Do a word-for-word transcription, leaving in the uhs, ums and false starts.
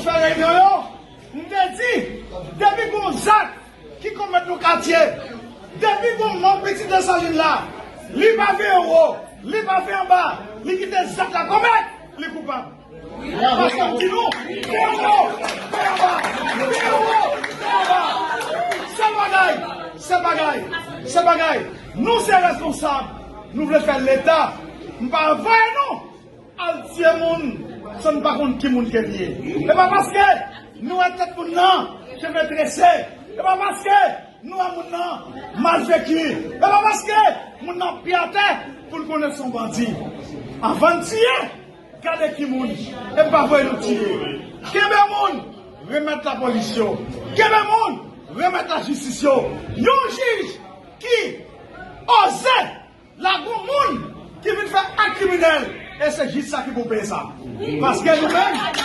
Fè reyinyon yo, m te di, depi gon zak ki komèt nan katye, depi gon manm pitit Desalin la, li pa veye wo, li pa veye anba, li kite zak la komèt, li koupab. Paske m di nou, veye wo, veye anba, veye wo, veye anba. Sèl bagay, sèl bagay, sèl bagay, nou se responsab, nou vle fè Leta, m pa voye nou al tiye moun san n pa konn ki moun ke l ye. E pa paske nou wè tèt moun nan cheve trese, e pa paske nou wè moun nan mal veki, e pa paske moun nan pye atè pou n konnen se yon bandi. Anvan n tiye, gade ki moun, e m pa voye nou tiye. Kenbe moun, remèt lapolis yo. Kenbe moun, remèt lajistis yo. Yon jij ki oze lagon moun ki vin fè ak kriminèl, e se jij sa ki pou peye sa. Paske nou menm,